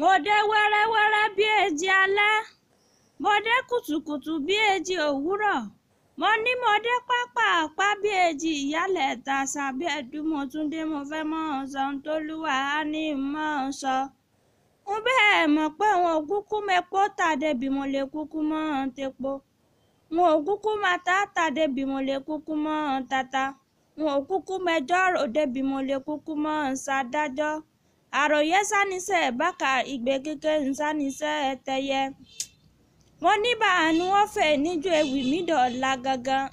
Mo dé wẹ́rẹ́wẹ́rẹ́ bí èjì alẹ́, mo dé kùtùkùtù bí èjì òwúrọ̀, mo ní mo dé pápápá bí èjì ìyálẹ̀ta Àṣàbí Ẹ̀dù. Mo tún dé, mo fẹ́ mọ́ ọ sọ ohun t'Olúwa á ní n mọ́ ọ sọ. Ń bẹ́ẹ̀ mọ̀ pé wọn ò kúkú mepo tà débi mo lè kúkú mọ́ ọ tepo. Wọn ò kúkú máa ta tà débi mo lè kúkú mọ́ ọ tata. Wọn ò kúkú mẹjọ́ rò débi mo lè kúkú mọ́ ọ ṣadájọ́. Àròyé sáníṣẹ́ bákà, ìgbé kíké ń sáníṣẹ́ tẹyẹ. Mo ní bá ni wọ́n fẹ́ níjó ewì mí dọ̀la gangan.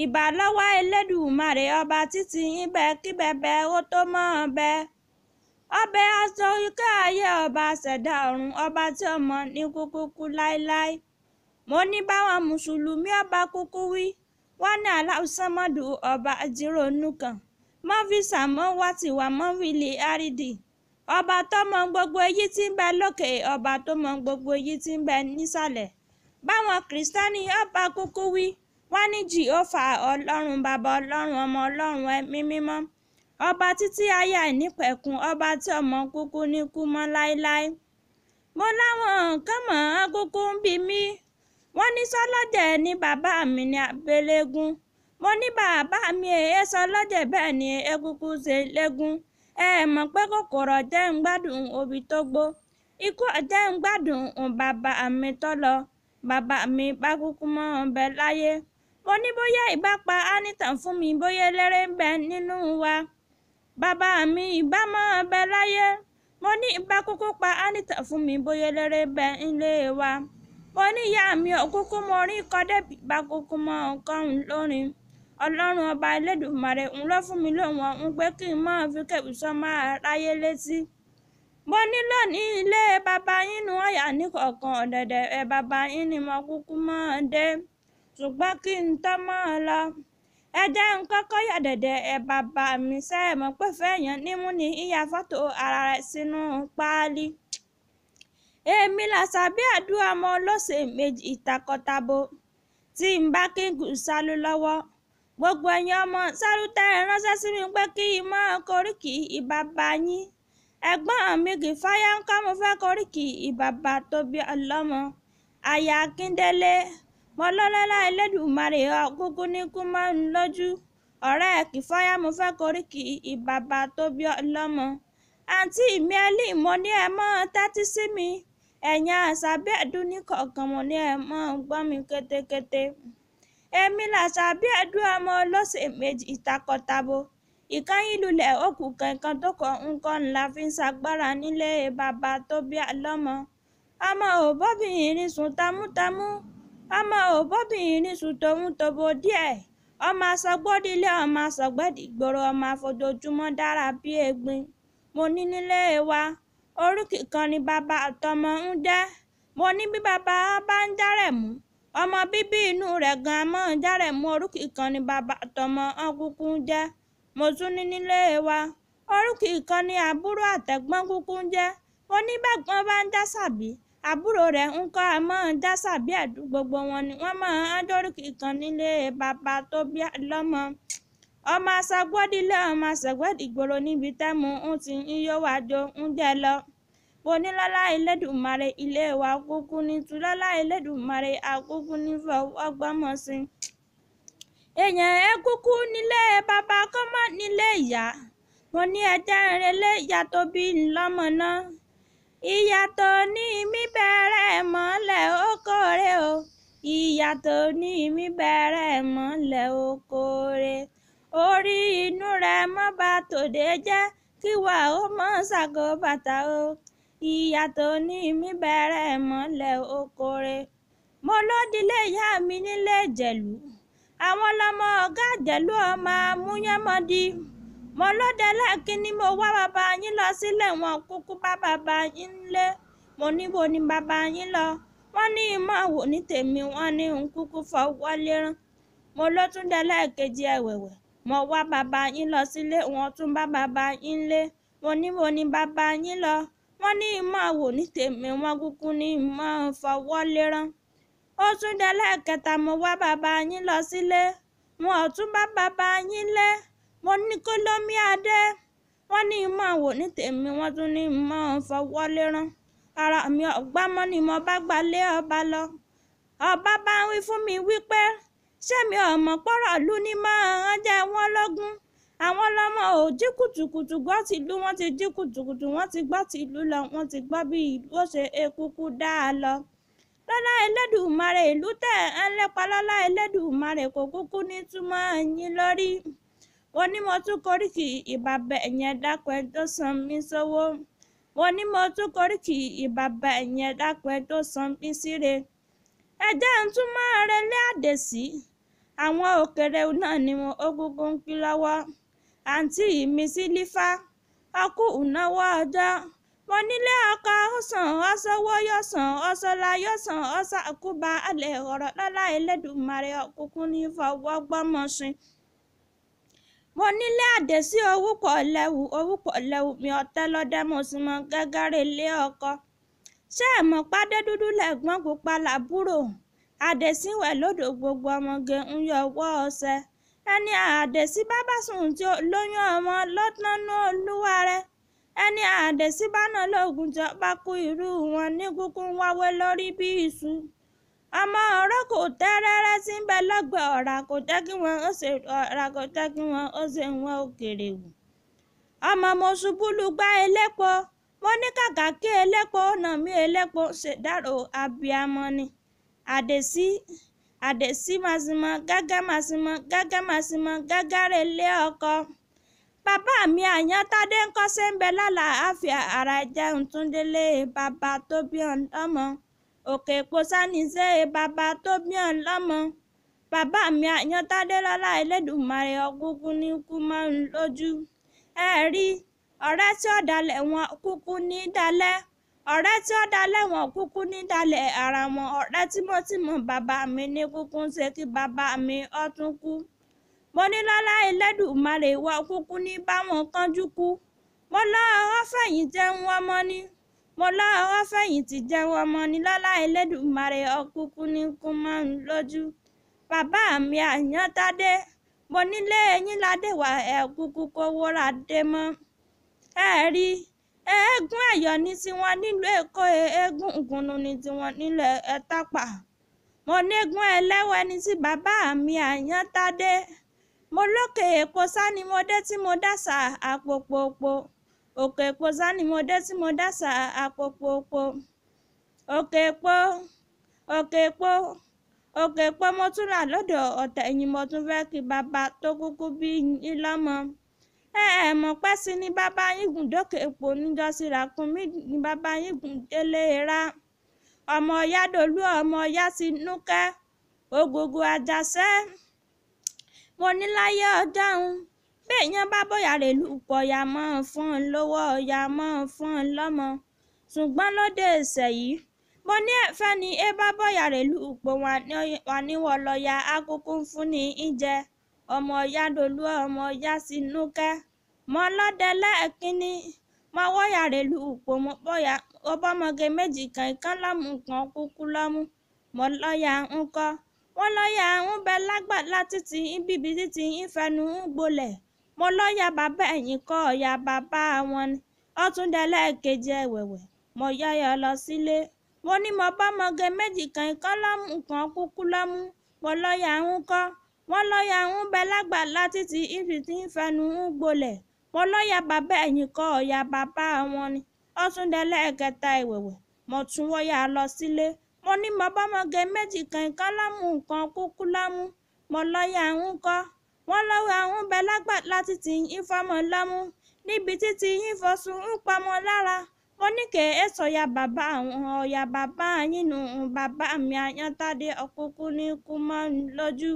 Ìbà lọ́wọ́ Elédùmarè ọba títí ń bẹ kí bẹbẹ ó tó mọ́ ọ bẹ. Ọbẹ̀ aṣọ ike ayé, ọba ṣẹ̀dá ọ̀run, ọba tí ọmọ ní kúkú kú láéláé. Mo ní báwọn mùsùlùmí ọba kúkú wí, wọ́n ní aláùsánmọ́dù ọba àjírònú kan. Mọ́físà mọ́ wá tiwa mọ́fìlì àrídì. Ọba tó mọ gbogbo èyí tí ń bẹ lókè, ọba tó mọ gbogbo èyí tí ń bẹ nísàlẹ̀. Báwọn kìrìsìtẹ́nì ọba kúkú wí, wọ́n ní Jèhófà ọlọ́run bàbá, ọlọ́run ọmọ, ọlọ́run ẹ̀mí mímọ́. Ọba títí ayé àìnípẹ̀kun, ọba tí ọmọ kúkú ní kú mọ́ láéláé. Mo láwọn nǹkan mọ̀ ọ́n kúkú ń bi mí. Wọ́n ní sọlọ́jẹ̀ ní bàbá mi ní abẹ́lẹ́gún. Mo ní bàbá mi èé sọlọ́jẹ̀, bẹ́ẹ̀ ni ekúkú ṣe lẹ́gún. Ẹ mọ̀ pé kòkòrò jẹ́ ń gbádùn òbí tó gbó. Ikú jẹ́ ń gbádùn bàbá mi tó lọ. Bàbá mi bá kúkú mọ́ ọ bẹ láyé. Mo ní bóyá ìbá pa ánìtàn fún mi, bóyá eléré ń bẹ nínú wa. Bàbá mi ìbá mọ́ ọ bẹ láyé. Mo ní ìbá kúkú pa ánìtàn fún mi, bóyá eléré ń bẹ nílé wa. Mo ní ìyá mi ò kúkú mọ orin kọ débi bá kúkú mọ ọkọ̀run lórin. Ọlọ́run ọba Elédùmarè ń lọ fún mi lóhùn ọ̀hún pé kí n máa fi kéwì sọ máa ráyé létí. Mo ní lónìí ilé bàbá yín nu ọ̀yà ní kọ̀ọ̀kan ọ̀dẹ̀dẹ̀ ẹ̀ bàbá yín ni mo kúkú máa dé. Ṣùgbọ́n kí n tó máa lọ, ẹ jẹ́ n kọ́kọ́ yà dẹ̀dẹ̀ ẹ̀ bàbá mi ṣẹ́ ẹ mọ̀ pé fẹ́yàn nímú ni ìyá fọ́tò ara rẹ̀ sínú páálí. Èmi làṣàbí Ẹ̀dù ọmọ ọlọ́sẹ̀ méjì ìtakọtabo tí ń bá kíngù sálú lọ́wọ́. Gbogbo ẹ̀yin ọmọ sálú tẹ́ ẹ ránṣẹ́ sí mi pé kí n máa koríkì ìbàbá yín. Ẹ̀gbọ́n mi kì í fáyà ń kọ́, mo fẹ́ koríkì ìbàbá tó bí ọlọ́mọ. Aya Akíndélé, mo lọ́lọ́lá Elédùmarè ọ̀kúnkún ní kú mọ́ ń lójú. Ọ̀rẹ́ Kìfáyà, mo fẹ́ koríkì ìbàbá tó bí ọlọ́mọ. Àǹtí mi Ẹ́lì, mo ní ẹ mọ́ tẹ́tí sí mi. Ẹ̀yin Àṣàbí Ẹ̀dù ní kọ̀ọ̀kan, mo ní ẹ mọ́ gbọ́ mi kétékété. Èmi làṣàbí Ẹ̀dù ọmọ ọlọ́sẹ̀ méjì ìtakọtabo. Ìkànnì lulẹ̀ òkú kankan tó kọ̀ nǹkan ńlá fi ń ṣagbára nílé bàbá tó bí ọlọ́mọ. Ọmọ ò bóbìnrin sùn tamútamú. Ọmọ ò bóbìnrin sùn tòun tòbò díẹ̀. Ọmọ aṣọgbódilé, ọmọ aṣọgbẹ́dìgboro, ọmọ àfojoojúmọ́ dára bí egbin. Mo ní nílé wa, oríkì kan ni bàbá àtọmọ ń jẹ́. Mo ní bí bàbá bá ń járẹ̀mú, ọmọ bíbí inú rẹ̀ gan-an mọ́ ń járẹ̀mú, oríkì kan ni bàbá àtọmọ ń kúkú ń jẹ́. Mo tún ní nílé wa, oríkì kan ni àbúrò àtẹ̀gbọ́n kúkú ń jẹ́. Mo ní bẹ́gbọ́n bá ń jásàbí, àbúrò rẹ̀ ń kọ́ a mọ́ ń jásàbí Ẹ̀dù, gbogbo wọn ni wọ́n máa ń dóríkì kan nílé bàbá tó bí lọ́mọ. Ọmọ aṣọgbódilé, ọmọ aṣọgbẹ́dìgboro níbi tẹ́mu ń ti ń yó wá jó ń jẹ lọ. Mo ní lọ́lá Elédùmarè ilé wa kúkú ní tú, lọ́lá Elédùmarè àkúkú ní fọwọ́ gbọ́mọ sí. Èèyàn ẹ kúkú nílé bàbá kọ́ mọ́ nílé ìyá. Mo ní ẹ jẹ́ n relé ìyá tó bí n lọ́mọ náà. Ìyá tó ní mí bẹ̀rẹ̀ mọ́lẹ̀ ó kórè o. Ìyá tó ní mí bẹ̀rẹ̀ mọ́lẹ̀ ó kórè. Orí inú rẹ̀ mọ́ bá tòde jẹ́ kí wà ó mọ́ ṣàgó bàtà o. Ìyá tó ní mí bẹ̀rẹ̀ mọ́lẹ̀ ó kórè. Mo lódìlé ìyá mi nílé Ìjẹ̀lú. Àwọn lọmọ ọ̀gá Ìjẹ̀lú ọmọ amúyánmọ́dí. Mo lóde lẹ́ẹ̀kínní, mo wá bàbá yín lọ sílé, wọn kúkú bá bàbá yín lé. Mo níbo ni bàbá yín lọ? Wọ́n ní ìmọ̀ wò ní tèmi, wọ́n ní ń kúkú fọwọ́ lérán. Mo ló tún dé lẹ́ẹ̀kejì ẹ̀wẹ̀wẹ̀. Mo wá bàbá yín lọ sílé, wọn tún bá bàbá yín lé. Mo níbo ni bàbá yín lọ? Wọ́n ní ìmọ̀ wò ní tèmi, wọ́n kúkú ní ìmọ̀ fọwọ́ lérán. Ó tún dé lẹ́ẹ̀kẹta, mo wá bàbá yín lọ sílé. Wọn ò tún bá bàbá yín lé. Mo ní kó lómi adé. Wọ́n ní ìmọ̀ wò ní tèmi, wọ́n tún ní ìmọ̀ fọwọ́ lérán. Ara mi ọ̀gbá mọ́ ni mo bá gbalé ọba lọ. Ọba bá ń wí fún mi wípé ṣé mi ò mọ̀ pọ́rọ̀ lú ní máa ń jẹ́ wọ́n lógún. Àwọn lọ́mọ ò jí kùtùkùtù gbọ́ tìlú, wọ́n ti jí kùtùkùtù, wọ́n ti gbọ́ tìlú lọ, wọ́n ti gbọ́ bí ìlú ó ṣe ekúkú dá a lọ. Lọ́lá Elédùmarè ìlú tẹ̀ ń lépa, lọ́lá Elédùmarè kò kúkú ní túmọ̀ yín lórí. Mo ní mo tún koríki ìbàbẹ̀ yẹn dákun ẹ tó san mí sówó. Mo ní mo tún koríki ìbàbẹ̀ yẹn dákun ẹ tó san mí síre. Ẹ jẹ́ ń tún máa relé àdèsí. Àwọn òkèrè náà ni mo ó kúkú ń kí lọ́wọ́. Àǹtí mi Sílífà, ọkú ìnáwó ọjọ́. Mo nílé ọkọ ọ̀sán ọ̀sọ́wọ́ yọ̀sán ọ̀sọ́lá yọ̀sán ọ̀sàkúba alẹ́ ọ̀rọ̀ lọ́lá Elédùmarè ọ̀kúnkún ní fọwọ́ gbọ́mọṣin. Mo nílé àdèsí owó pọ̀ lẹ́wù, owó pọ̀ lẹ́wù mi ọ̀tẹ́ lọ́dẹ́ mo sì mọ gẹ́gẹ́rẹ́ lé ọkọ. Ṣé ẹ mọ̀ pádé dúdú lẹ̀gbọ́n pupa làbúrò? Àdèsí wẹ̀ lódò gbogbo ọmọge ń yọ ọwọ́ ọṣẹ. Ẹni àdèsí bá bá sùn tí ó lóyún ọmọ lọ́tánú olúwa rẹ̀. Ẹni àdèsí bá náà lóògùn tí ó bá kú irú wọn ní kúkú ń wáwé lórí bí iṣu. Ọmọ ọ̀rọ̀ kò tẹ́rẹ́rẹ́ tí ń bẹ lọ́gbẹ̀ẹ́ ọ̀rá kò jẹ́ kí wọ́n ó ṣe ọ̀rá kò jẹ́ kí wọ́n ó ṣe wọn òkèrè wù. Ọmọ mo ṣubú lu gbá elépo. Mo ní kàkà kí elépo nà mí elépo ṣèdárò abiyamọ ni. Àdèsí, àdèsí màsímọ̀ gágá màsímọ̀ gágá màsímọ̀ gágá relé ọkọ. Bàbá mi Àyántádé ń kọ́ṣẹ́ ń bẹ lálàáfíà ara jẹun túndélé bàbá tó bí ọ̀n lọ́mọ. Òkè èpo sáníṣe bàbá tó bí ọ̀n lọ́mọ. Bàbá mi Àyántádé lọ́lá Elédùmarè ọkúkú ní kú mọ́ ń lójú. Ẹ rí ọ̀rẹ́ tí ó dalẹ̀ wọn kúkú ní dalẹ̀. Ọ̀rẹ́ tí ó dalẹ̀ wọn kúkú ní dalẹ̀ ara wọn. Ọ̀rẹ́ tímọ́tímọ́ bàbá mi ní kúkú ń ṣe kí bàbá mi ó tún kú. Mo ní lọ́lá Elédùmarè ìwọ kúkú ní báwọn kánjú kú. Mo lọ́ọ́ fẹ̀yìn jẹun ọmọ ni. Mo lọ́ọ́ fẹ̀yìntì jẹun ọmọ ni lọ́lá Elédùmarè ọkúkú ní kú mọ́ ń lójú. Bàbá mi Àyántádé, mo nílé yín ládé wá ẹ kúkú kówó ra dé mọ́. Ẹ rí eégún ẹ̀yọ̀ ní tiwọn nílùú Èkó, eégún ìgúnnu ní tiwọn nílùú Ẹ̀tàpà. Mo nígún ẹlẹ́wẹ̀ ní ti bàbá mi Àyántádé. Mo lókè èpo sá ni mo dé tí mo dásà àpòpòpò. Òkè èpo sá ni mo dé tí mo dásà àpòpòpò. Òkè èpo, òkè èpo, òkè èpo mo tún là lọ́dọ̀ ọ̀tẹ̀ ẹ̀yìn mo tún fẹ́ kí bàbá tó kúkú bí yín lọ́mọ. Ẹ ẹ̀ mọ̀ pẹ́ sí ni bàbá yín gùn dókè èpo níjọ́sí ràkúnmí ni bàbá yín gùn délé ra. Ọmọ Yádolú ọmọ Yásínúkẹ́, ògògó àjàṣẹ́. Mo ní láyé ọjọ́ un, béèyàn bá bóyá rè lù pọ̀ ya máa ń fún un lówó, ya máa ń fún un lọ́mọ. Ṣùgbọ́n lóde ìsẹ̀yìí, mo ní ẹ̀fẹ́ ni ẹ bá bóyá rè lù pọ̀ wà ní wọ́n lọ ya akúkú ń fún ní ìjẹ. Ọmọ Yádolú ọmọ Yásínúkẹ́. Mo lọ́dẹ lẹ́ẹ̀kínní, mo wọ́yà rè lù pọ̀ mo bóyá ọbọ̀mọge méjì kan ìkan lọ́mú kan kúkú lọ́mú. Mo lọ́yà ń kọ́. Wọ́n lọ́yà ń bẹ lágbàlá títí ń bíbi títí ń fẹnu ń gbolẹ̀. Mo lọ́yà bàbá ẹ̀yìn kọ́ ọ̀yà bàbá wọn ni. Ó tún dẹ lẹ́ẹ̀kejì ẹ̀wẹ̀wẹ̀. Mo yáyọ lọ sílé. Mo ní mo bọ́mọge méjì kan ìkan lọ́mú kan kúkú lọ́mú. Mo lọ́yà ń kọ́. Wọ́n lọ́yà ń bẹ lágbàlá títí ń fi tí ń fẹnu ń gbolẹ̀. Mo lọ́yà bàbá ẹ̀yìn kọ́ ọ̀yà bàbá wọn ni. Ó tún dẹ lẹ́ẹ̀kẹta ẹ̀wẹ̀wẹ̀. Mo tún wọ́yà lọ sílé. Mo ní mo bọ́mọge méjì kan ìkan lọ́mú kan kúkú lọ́mú. Mo lọ́yà ń kọ́. Wọ́n lọ́wọ́ ń bẹ lágbàlá títí ń fọmọ lọ́mú. Níbi títí ń fọṣù ń pamọ́ lára. Mo ní kè é sọ̀yà bàbá àwọn ọ̀yà bàbá yín nù bàbá mi Àyántádé ọkúkú ní kú mọ́ ń lójú.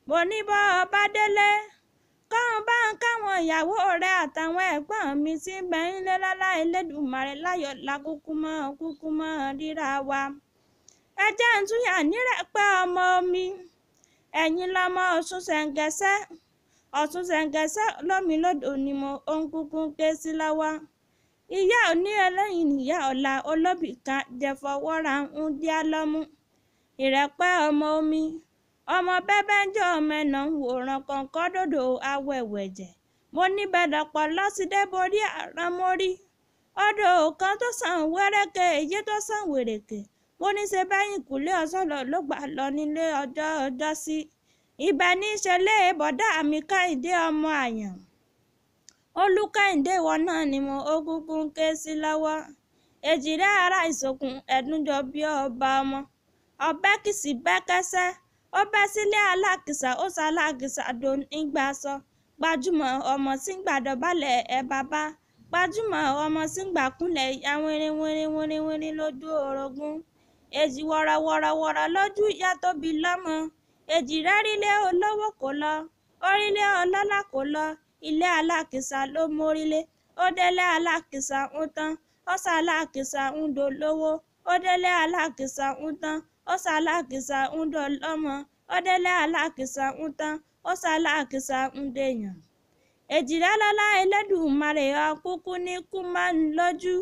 Mo ní bọ́ ọba délé, kọ́run bá ń káwọn ìyàwó rẹ̀ àtàwọn ẹ̀gbọ́n mi tí ń bẹ nílé lọ́lá Elédùmarè láyọ̀ lákúkú mọ́ kúkú mọ́ ríra wa. Ẹ jẹ́ ń túyà nírẹ̀pẹ́ ọmọ mi. Ẹ̀yin lọmọ Ọ̀ṣun ṣẹ̀ǹgẹ̀ṣẹ́. Ọ̀ṣun ṣẹ̀ǹgẹ̀ṣẹ́ lómi lódò ni mo ń kúkú ké sí lọ́wọ́. Ìyá òní ẹlẹ́yìn níyà ọ̀la olóbì kan jẹ̀fọ́wọ́ra ń díá lọ́mú. Ìrẹ̀pẹ́ ọmọ omi. Ọmọ bẹ́bẹ́ ń jẹ́ ọmọ ẹ̀nà ń wòran kọ̀ǹkọ́ dòdò awẹ̀wẹ̀jẹ̀. Mo ní bẹ̀dọ̀pọ̀ lọ́sídẹ́ borí àránmọ́rí. Odò kan tó sàn wẹ́rẹ́kẹ́ èyí tó sàn wèrèkè. Mo ní ṣe bẹ́yìn kùlé ọ̀sọ́lọ̀ ló gbà lọ nílé ọjọ́ ọjọ́ sí. Ibẹ̀ ní í ṣe lé bọ̀dá mi Kẹ́hìndé ọmọ àyàn. Olúkẹ́hìndé ìwọ náà ni mo ó kúkú ń ké sí lọ́wọ́. Èjìrẹ́ ara ìsòkun ẹ̀dúnjọ bí ọba ọmọ. Ọbẹ̀ kìsì bẹ́ kẹ́sẹ́. Ó bẹ́ sílé alákìsà ó sa alákìsà do nígbà sọ. Gbajúmọ̀ ọmọ tí ń gbàdọ̀bálẹ̀ ẹ̀ bàbá. Gbajúmọ̀ ọmọ tí ń gbàkúnlẹ̀ ìyá wínrín wínrín wínrín wínrín lójú orogún. Èjì wọ̀rọ̀wọ̀rọ̀wọ̀rọ̀ lójú ìyá tó bí lọ́mọ. Èjìrẹ́ rílé olówó kò lọ. Orílé ọlọ́lá kò lọ. Ilé alákìsà ló mórílé. Ó délé alákìsà ń tán. Ó sa alákìsà ń dolówó. Ó délé alákìsà ń tán. Ó sa alákìsà ń dolọ́mọ. Ó délé alákìsà ń tán. Ó sa alákìsà ń dèèyàn. Èjìrẹ́ lọ́lá Elédùmarè ọkúkú ní kú máa ń lójú.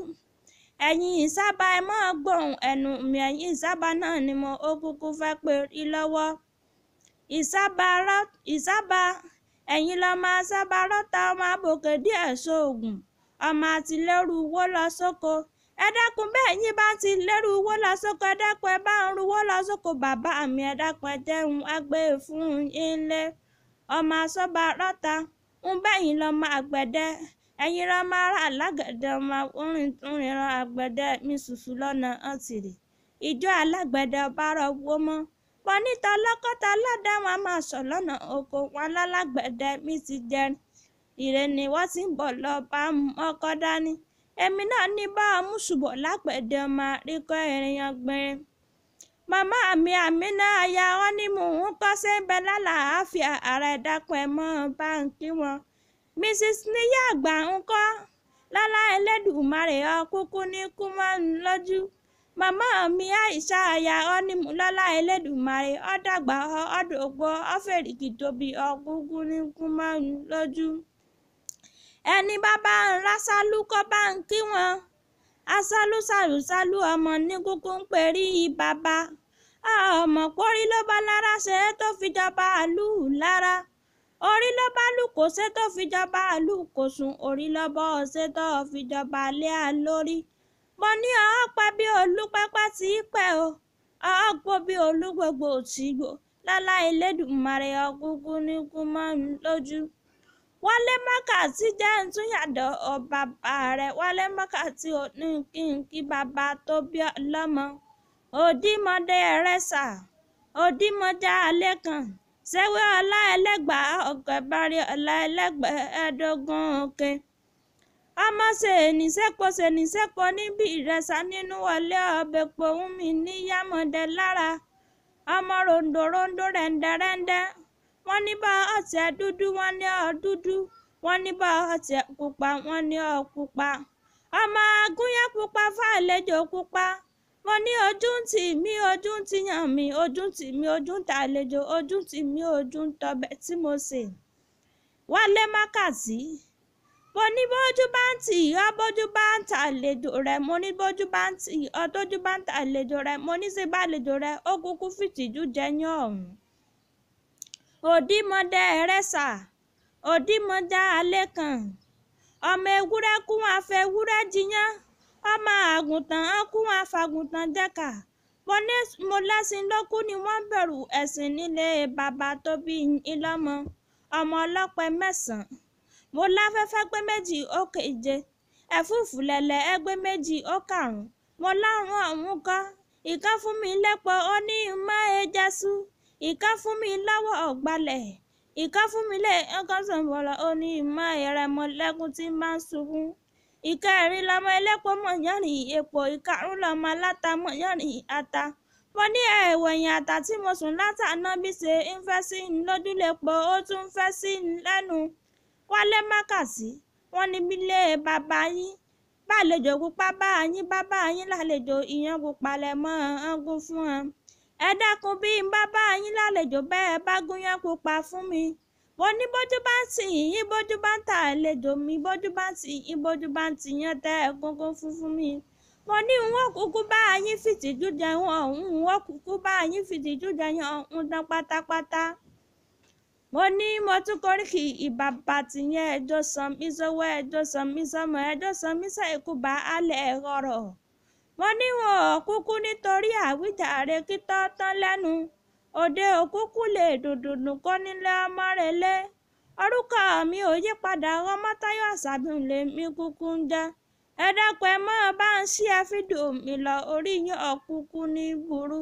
Ẹ̀yin ìsábà ẹ mọ́ gbóhùn ẹnu mi. Ẹ̀yin ìsábà náà ni mo ó kúkú fẹ́ pé rí lọ́wọ́. Ìsábà ẹ̀yin lọ máa sábà rọ́ta ọmọ abòkè díẹ̀ sóògùn. Ọmọ àti lérú wó lọ sóko. Ẹ dákun bẹ́ẹ̀ yín bá ti lérú wó lọ sóko. Ẹ dákun ẹ bá ń ruwó lọ sóko bàbá mi. Ẹ dákun ẹ jẹun á gbé fún yín lé. Ọmọ asọ́ba rọ́ta ń bẹ́yìn lọ máa gbẹ̀dẹ. Ẹ̀yin lọ máa rà lágẹ̀dẹ̀ ọmọ orin túnrin ran àgbẹ̀dẹ mi ṣùṣù lọ́nà ọ̀tìrì. Ìjọ alágbẹ̀dẹ ọba rọ̀ wó mọ́. Wọ́n níta lọ́kọ́ta ládàá wọn máa sọ lọ́nà oko wọn lálágbẹ̀dẹ mi ti jẹrin. Ìrè ni wọ́n ti ń bọ̀ lọ bá ọkọ dání. Èmi náà ní bá ọmú ṣùbọ̀ lágbẹ̀dẹ ọmọ àríkọ́ ènìyàn gbìnrín. Màmá mi Àmínà aya wọn ní mò ń kọ́ ṣe ń bẹ lálàáfíà ara ẹ dákun ẹ mọ́ bá ń kí wọn. Mrs. Níyà àgbà ń kọ́ lálá Elédùmarè ọkúkú ní kú mọ́ ń lójú. Màmá mi Àìṣà aya ọ́nímù lọ́lá Elédùmarè ọ̀dàgbà ọ̀dògbò ọ̀fẹ́rìkì tóbi ọkúkú ní kú mọ́ ń lójú. Ẹni bá bá ń rásálú kọ́ bá ń kí wọn. Asálú sàlùsálú ọmọ ní kúkú ń perí bàbá. Ọmọ pórí ló bá lára ṣe é tó fi jọba àlù lára. Orí ló bá lù kò ṣe tó fi jọba àlù kò sùn. Orí ló bọ́ ṣe tó fi jọba lé a lórí. Mo ní ọ̀pẹ bí olúpẹ́pẹ́ tí í pẹ́ o. Ọ̀pọ̀ bí olúgbògbò tí gbò. Lọ́lá Elédùmarè ọkúkú ní kú mọ́ ń lójú. Wálé Mákàtí jẹ́ ń tún yàdọ̀ ọ bàbá rẹ̀. Wálé Mákàtí ò ní kí n kí bàbá tó bí ọlọ́mọ. Òdìmọdé ẹrẹ́sà. Òdìmọjà alẹ́ kan. Ṣẹ́wé ọlá ẹlẹ́gbàá ọ̀gẹ̀bárí ọlá ẹlẹ́gbẹ̀ẹ́dógún òkè. Ọmọ ṣèní sẹ́kọ̀ ṣèní sẹ́kọ̀ níbi ìrẹsà nínú wọlé ọbẹ̀ pòun mi ní yámọ̀dé lára. Ọmọ ròǹdò ròǹdò rẹ̀ǹdẹ̀rẹ̀ǹdẹ̀. Wọ́n ní bá ọtí ẹ dúdú wọ́n ní ọ dúdú. Wọ́n ní bá ọtí ẹ pupa wọ́n ní ọ pupa. Ọmọ agúnyán pupa fàlejò pupa. Mo ní ojú ń tì mí ojú ń tìyàn mi ojú ń tì mí ojú ń tàlejò ojú ń tì mí ojú ń tọbẹ̀ tí mo sè. Wálé Mákàtí. Mo ní bójú bá ń tì ọ́ bójú bá ń tàlejò rẹ̀. Mo ní bójú bá ń tì ọ́ tójú bá ń tàlejò rẹ̀. Mo ní ṣe bàlejò rẹ̀ ó kúkú fìtìjú jẹyán ọ̀hún. Òdìmọdé ẹrẹ́sà. Òdìmọjà alẹ́ kan. Ọmọ ewúrẹ́ kú wọn afẹ́ ewúrẹ́ jiyán. Ọmọ àgùntàn á kú wọn afàgùntàn jẹ́ka. Mo lẹ́sìn lókù ni wọ́n bẹ̀rù ẹ̀sìn nílé bàbá tó bí yín lọ́mọ. Ọmọ ọlọ́pẹ mẹ́sàn-án. Mo láfẹ́fẹ́ gbé méjì ó keje. Ẹ̀fúùfù lẹ̀lẹ̀ ẹ gbé méjì ó karùn-ún. Mo lárùn ọ̀hún kọ́. Ìkan fún mi lẹ́pọ̀ ó ní má e jẹ́sú. Ìkan fún mi lọ́wọ́ ọ̀gbalẹ̀. Ìkan fún mi lé ọkàn sọ̀nbọ̀lọ̀ ó ní má ẹrẹ̀mọlẹ́kún tí máa ń sunkún. Ìkẹrin lọmọ ẹlẹ́pọ̀ mọ̀yánrin epo. Ìkarùn lọmọ aláta mọ̀yánrin ata. Mo ní ẹ̀wẹ̀yìn ata tí mo sùn látàná bí ṣe ń fẹ́ sí ń lójúlẹ̀pọ̀ ó tún ń fẹ́ sí ń lẹ́nu. Wálé Mákàtí. Wọ́n ní bílé bàbá yín. Bàlejò pupa bá yín bàbá yín lálejò ìyẹn pupa lẹ̀ mọ́ ọ́n fún wọn. Ẹ dákun bí n bá bá yín lálejò bẹ́ẹ̀ bá gúnyán pupa fún mi. Mo ní bójú bá ń tì yín bójú bá ń ta àlejò mi bójú bá ń tì yín bójú bá ń tì yán tẹ́ ẹ gúngún fún mi. Mo ní n ó kúkú bá yín fìtìjú jẹun ọ̀hún n ó kúkú bá yín fìtìjú jẹun ọ̀hún tán pátápátá. Mo ní mo tún koríki ìbàbà tìyẹn, ẹjọ́ san mí sọ́wọ́, ẹjọ́ san mí sọ́mọ, ẹjọ́ san mí sẹ́ẹ̀kú bá alẹ̀ ọ̀rọ̀. Mo ní wọn ò kúkú nítorí àwíjàre kí tọ́ tán lẹ́nu. Òde òkúkú lè dùndùndùn kó nílé ọmọ rẹ̀ lé. Orúkọ mi ò yí padà, Ọmọ́táyọ̀ Àṣàbí lèmi kúkú ń jẹ́. Ẹ dákun, ẹ mọ́ bá ń ṣí ẹ fídíò mi lọ, orí yín ọ̀kúkú ní burú.